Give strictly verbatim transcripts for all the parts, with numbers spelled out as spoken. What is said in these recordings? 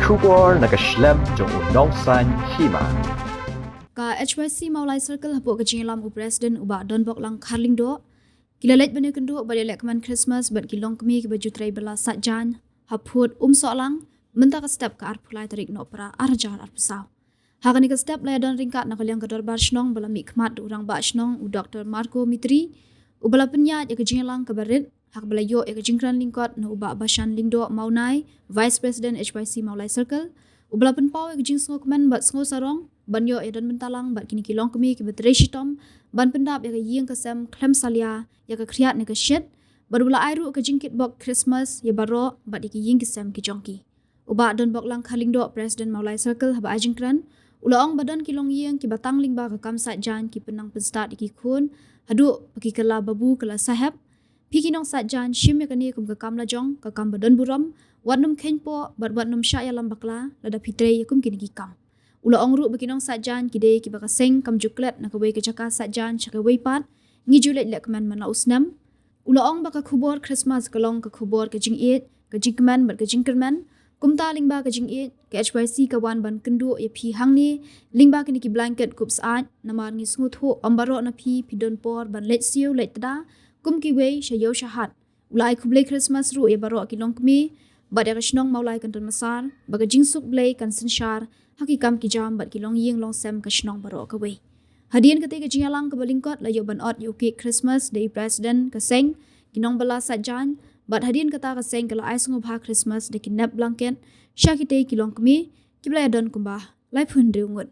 Khubor na ka shlem jong u nongsan hima. Ka H Y C Mawlai Circle hapoh ka jingïalam u President u Bah Donboklang Kharlyngdoh, ki la leit ban ïakynduh bad ïalehkmen Christmas bad ki longkmie kiba ju trei bylla saitjaiñ ha phud Umsohlang mynta ka step ka arphew lai tarik Nohprah ar hajar arphew saw. Ha kane ka step la ïadon ryngkat na ka liang ka dorbar shnong ba la mihkhmat da u Rangbah Shnong u Doktor Marco Mitri, uba la pynïaid ïa ka jingïalang kaba rit ha kaba la ïoh ïa ka jingkren lyngkot na u Bah Bashan Lyngdoh Mawnai, Vice President H Y C Mawlai Circle, uba la pynpaw ïa ka jingsngewkmen bad sngewsarong ban ïoh ïadon bynta lang bad kine ki longkmie kiba trei shitom ban pyndap ïa ka ïing ka sem khlem salia ïa ka khriat ne ka shit, bad uba la ai ruh ka jingkitbok Christmas ïa baroh bad ïa ki ïing ki sem ki jong ki. U Bah Donboklang Kharlyngdoh, President Mawlai Circle, haba ai jingkren, u la ong ba don ki longïing kiba tang lyngba ka kam saitjaiñ ki pynnang pynstad ïa ki khun haduh ba ki kylla babu kylla sahep. Phi ki nongsaitjaiñ, shim ïa kane kum ka kam lajong, ka kam ba don burom, wat nym kheiñpoh bad wat nym shah ïalam bakla lada phi trei ïa kum kine ki kam. U la ong ruh ba ki nongsaitjaiñ ki dei kiba ka seng kam ju klet na kawei ka jaka saitjaiñ sha kawei pat, ngi ju leit lehkmen man la u snem. U la ong ba ka khubor Christmas ka long ka khubor ka jingïeit, ka jingkmen bad ka jingkyrmen. Kumta lyngba ka jingïeit, ka H Y C ka wan ban kynduh ïa phi hangne lyngba kine ki blanket kup syaid, namar ngi sngewthuh ym baroh na phi phi don por ban leit siew leit tda kum kiwei sha ïew sha hat. U la ai khublei Christmas ruh ïa baroh ki longkmie bad ïa ka shnong Mawlai Kynton Massar ba ka jingsuk Blei kan synshar ha ki kam ki jam bad ki longïing longsem ka shnong baroh kawei. Hadien katei ka jingïalang kaba lyngkot la ïoh ban ot ïa u cake Christmas da i President ka seng, ki nongbylla saitjaiñ, bad hadien kata ka seng ka la ai sngewbha Christmas da ki nep blanket sha kitei ki longkmie kiba la ïadon kumba laiphew hynriew ngut.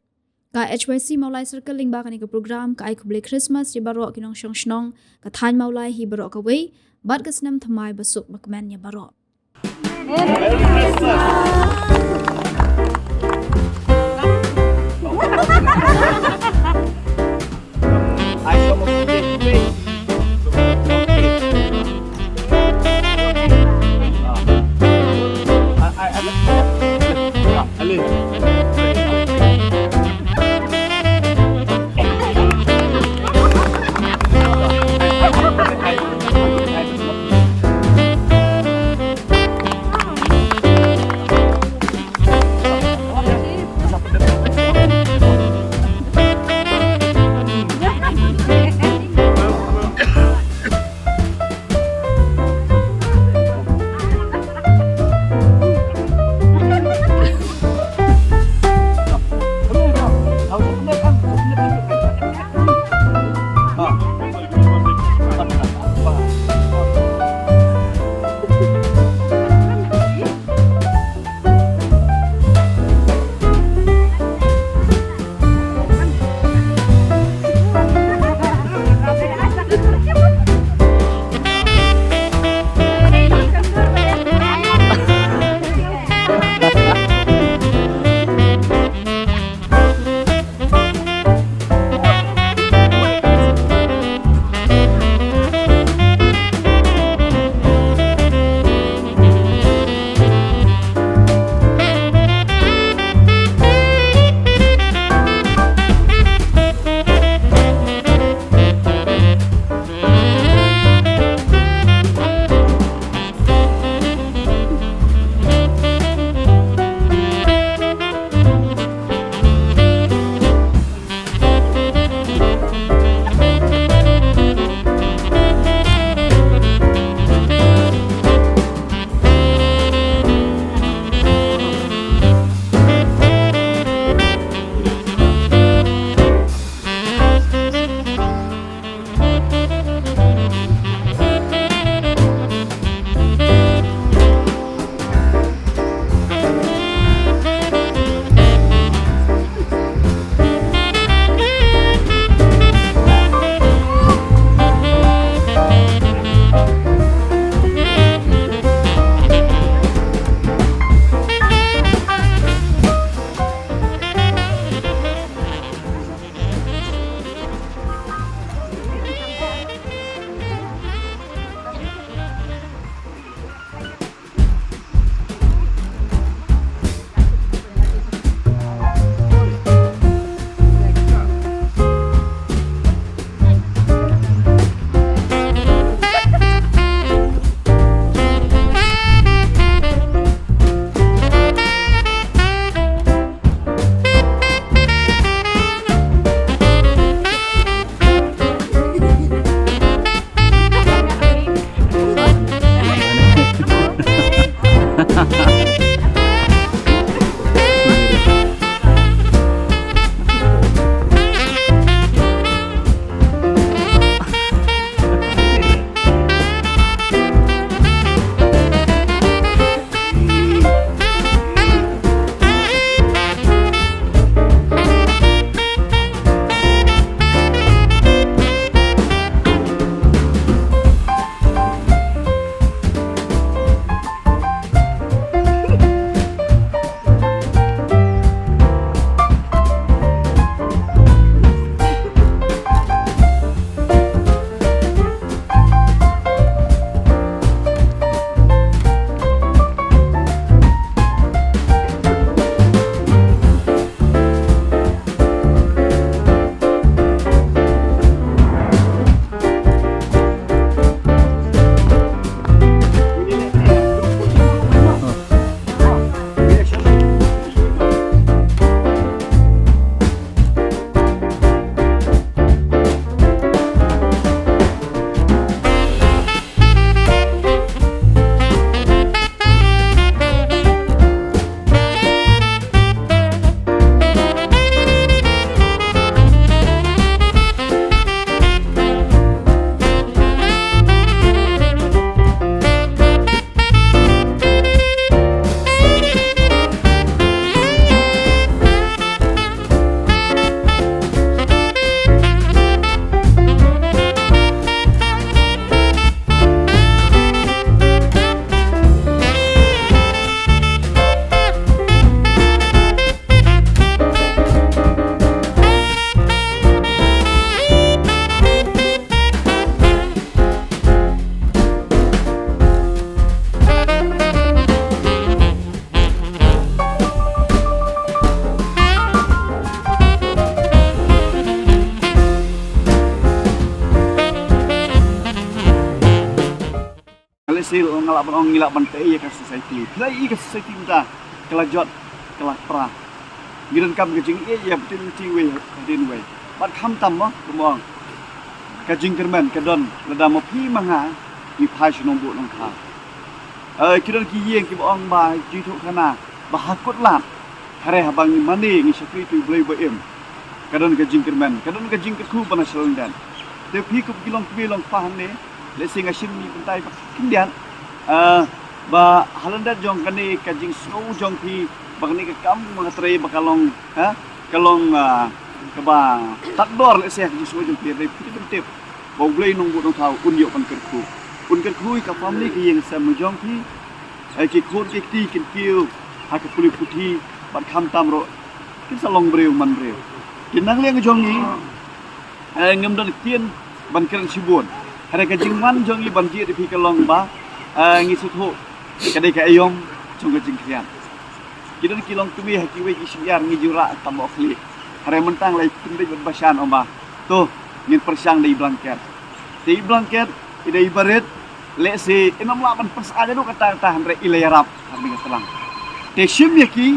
Ka H Y C Mawlai Circle lyngba kane ka program ka ai khublei Christmas ïa baroh ki nongshong shnong ka thaiñ Mawlai hi baroh kawei, bad ka snem thymmai ba suk ba kmen ïa baroh. Nga lah ban ong, ngi lah ban tei ïa ka society. Phi la ïohi ka society mynta, ka la jot, ka la pra. Ngi donkam ka jingïeit ïa bteng bteng wei hadien wei. Bad khamtam mo, kumba ong, ka jingkyrmen ka don lada ma phi ma nga ngi phai sha Nongbuh Nongthaw. Eh, ki don ki ïing kiba ong ba jingthoh khana ba ha kut lad, hare haba ngi mane ngi shakri ïa u Blei ba im. Ka don ka jingkyrmen, ka don ka jingkyrkhu ba na shalyndet. Te phi kum ki longkmie longkpa hangne, lehse nga shim ïa i bynta ba khyndiat, ah, ba ha lyndet jong kane ka jingsngew jong phi ba kane ka kam ba nga trei ba ka long, ha, ka long, ah, kaba tad dor, lehse ha ka jingsngew jong phi, hynrei phi tip ba u Blei Nongbuh Nongthaw un ïoh ban kyrkhu. Un kyrkhu ïa ka family, ka ïing ka sem jong phi. Ïa ki khun ki kti kin kiew ha ka pule puthi bad khamtam ruh kin sa long briew man briew. Te na ka liang jong ngi, eh, ngim don ktien ban kren shibun. Hynrei ka jingwan jong ngi ban jied ïa phi ka long ba, eh, ngi sngewthuh ka dei ka aïom jong ka jingkhriat. Ki don ki longkmie ha kiwei ki shyngiar ngi ju rah tam ba khlieh. Hynrei mynta nga la ïa pynbeit bad ba shan, ong ba, to, ngin pyrshang da i blanket. Te i blanket i dei i barit, lehse i nym lah ban pyrshang haduh katta katta, hynrei i la ïarap ha kane ka tlang. Te shim ïa ki,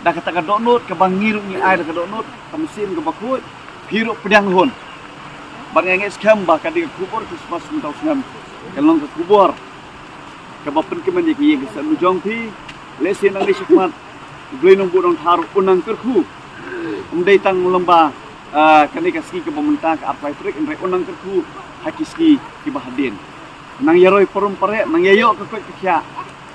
da kata ka dohnud kaba ngi ruh ngi ai da ka dohnud, ka mynsiem kaba khuid, phi ruh pdiang hun. Bad nga ngeit skhem ba ka dei ka khubor Christmas mynta u snem, ka long ka khubor kaba pynkmen ïa ka ïing ka sem jong phi. Lehse nangne shakhmat u Blei Nongbuh Nongthaw un nang kyrkhu. Ym dei tang lyngba, ah, kane ka sngi kaba mynta ka arphew tarik, hynrei un nang kyrkhu ha ki sngi kiba hadien. Nang ïaroi parum pareh, nang ïa ïoh ka koit ka khiah.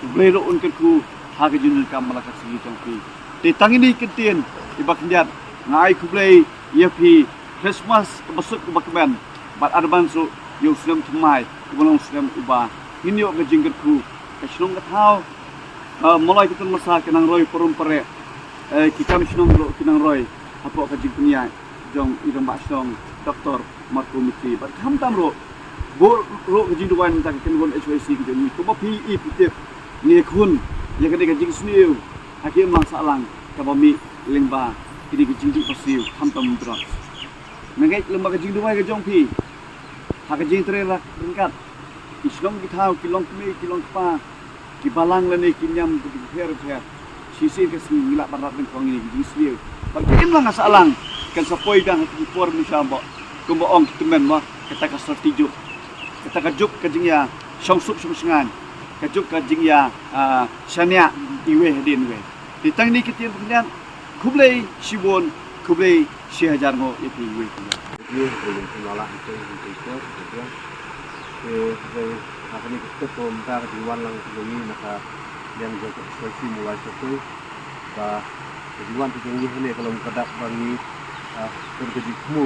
U Blei ruh un kyrkhu ha ka jingdonkam ba la ka sngi jong phi. Te tang ine i kyntien iba khyndiat, nga ai khublei ïa phi, Christmas kaba suk kaba kmen, bad advance ruh ïa u snem thymmai, kaba long u snem uba ngin ïoh ka jingkyrkhu. Ka shnong ka thaw, eh, Mawlai Kynton Masa ki nang roi parum pareh, eh, ki kam shnong ruh ki nang roi hapoh ka jingpynïaid jong i rangbah shnong Doktor Marco Mistry. Bad khamtam ruh, bun ruh ka jingduwai na ka bynta ka kynhun H Y C ka jong ngi, kumba phi i phi tip, ngi khun ïa kane ka jingsniew ha ki imlang sahlang kaba mih lyngba kine ki jingdih ba siew, khamtam drugs. Nga ngeit lyngba ka jingduwai ka jong phi, ha ka jingtrei rak ryngkat, ki shnong ki thaw, ki longkmie, ki longkpa, ki balang lane ki niam ki bapher bapher, shisien ka sngi ngi lah ban rat ryngkong ïa ki jingsniew. Bad ki imlang sahlang kan sa poi biang ha ki por mynshwa ba, kumba ong ki tymmen mo, kata ka syrti juk, kata ka juk ka jingïashongsuk shongshngaiñ, ka juk ka jingïa, ah, shaniah iwei hadien iwei. Te tang ine ki ktien ba khyndiat, khublei shibun, khublei shi hajar nguh ïa phi iwei pa iwei. Ïa phi, khublei ïa phi, nga la ïa phi, ïa phi, ïa phi. Te, te, ha kane ka step ba mynta ka jingwan lang ka jong ngi na ka liang jong ka H Y C Mawlai Circle, ba ka jingwan ka jong ngi hangne ka long ka dak ba ngi, ah, don ka jingthmu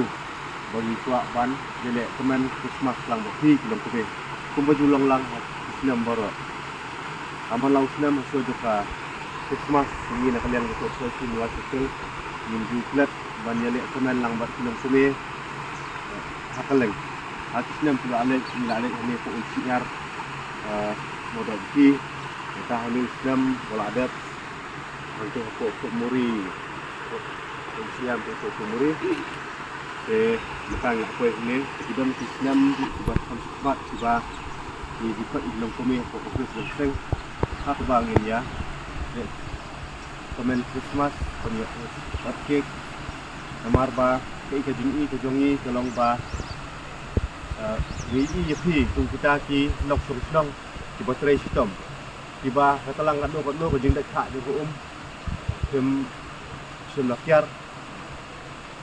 ba ngi kwah ban ïaleh kmen Christmas lang bad phi ki longkmie, kumba ju long lang ha ki snem baroh. Amman la u snem ha shuwa jong ka Christmas, ngi na ka liang jong ka H Y C Mawlai Circle, ngim ju klet ban ïaleh kmen lang bad ki longkmie, eh, ha kylleng. Ha ki snem ki la leit, ngi la leit hangne hapoh Umsyngiar, eh, Mawdawki, mynta hangne u snem ba la dep, hangto hapoh Kutmuri, hapoh Umsyngiar, hapoh Kutmuri. Te mynta ngi la poi hangne, te ki don ki snem kiba kham shakhmat kiba ngi ju peit ïa ki longkmie hapoh office jong seng, ha kaba ngin ïa, eh, kmen Christmas, ban ïa, eh, cut cake. Namar ba kaei ka jingïohi ka jong ngi ka long ba, eh, ngi ïohi ïa phi kum kita ki nongshong shnong kiba trei shitom, kiba ha tlang katno katno ka jingdait khah jong ka um, phim shym la kiar.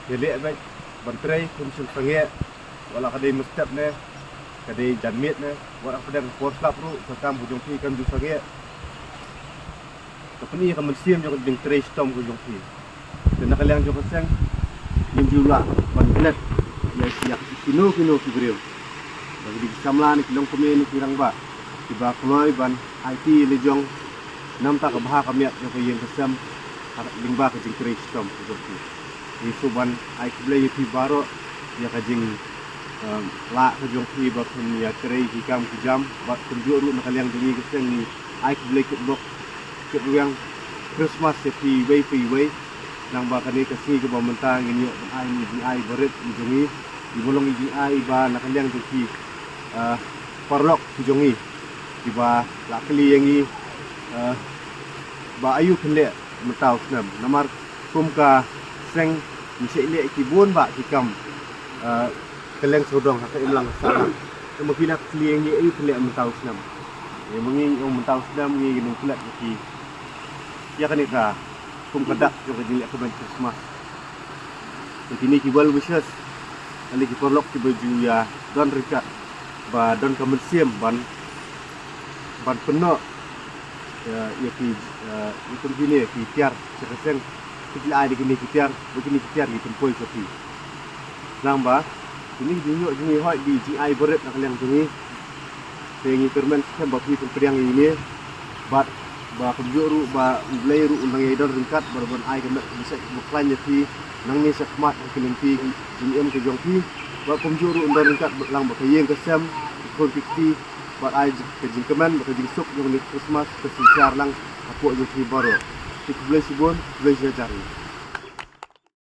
Ïaleh beit ban trei, phim shym sangeh, wat la ka dei mynstep ne ka dei janmiet ne, wat la ka dei ka por slap ruh, ka kam ka jong phi kam ju sangeh. Ka pyni ïa ka mynsiem jong ka jingtrei shitom ka jong phi. Te na ka liang jong ka seng, ngim ju lah ban klet ïa, ïa kino kino ki briew, ba ki dei ki samla ne ki longkmie ne ki rangbah, kiba kloi ban aiti ïa la jong na ka bynta ka bha ka miat jong ka ïing ka sem, ha lyngba ka jingtrei shitom ka jong phi. Ngi sngewbha ban ai khublei ïa phi baroh ïa ka jing, um, lah ka jong phi ba phin ïatrei ki kam ki jam, bad kumjuh ruh na ka liang jong ngi ka seng ngi ai khublei kitbok kitrwiang Christmas ïa phi iwei pa iwei. Nangba kane ka sngi kaba mynta ngin ïoh ban ai ïa ki jingai barit ki jong ngi, kiba long ki jingai ba na ka liang jong ki, ah, paralok ki jong ngi, Ba la kylli ïa ngi, eh, ba aïu phin leh mynta u snem. Namar kum ka seng ngi shait leh ki bun bah ki kam, eh, kylleng sawdong ha ka imlang ka sahlang. Te ma ki la kylli ïa ngi aïu phin leh mynta u snem. Ïa ma ngi ong mynta u snem ngi nang klet ïa ki, ïa kane ka kum ka dak jong ka jingleh kmen Christmas. Te kine ki well wishers, kane ki paralok kiba ju ïa don ryngkat, ba don ka mynsiem ban, ban pynnoh ïa, ïa ki, ïa, ïa kum kine ki tiar sha ka seng. Ki la ai da kine ki tiar, ba kine ki tiar ki pynpoi sha phi. Nang ba kine ki jingïoh jingïoh, ki jingai barit na ka liang jong ngi. Te ngi kyrmen skhem ba phi pynpdiang ïa ine, bad ba kumjuh ruh ba U Blei ruh un nang ïa don ryngkat, bad ban ai ka met ka bsait ka bakhlaiñ ïa phi nangne shakhmat ha ki lynti jingim ka jong phi. Bad kumjuh ruh un don ryngkat bad lang bad ka ïing ka sem, ki khun ki kti, bad ai ka jingkmen bad ka jingsuk jong une u Christmas ka synshar lang hapoh jong phi baroh. Te khublei shibun, khublei shihajar.